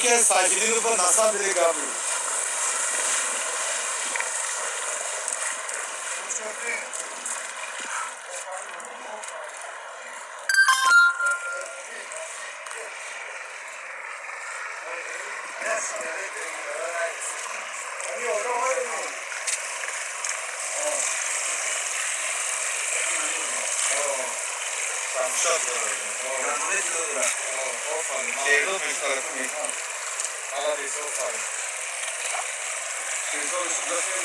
Лекин Сайфиддинов на самом деле гап. Шерзод муштараку мекунад. Молодец, офарин. Шерзод сюда.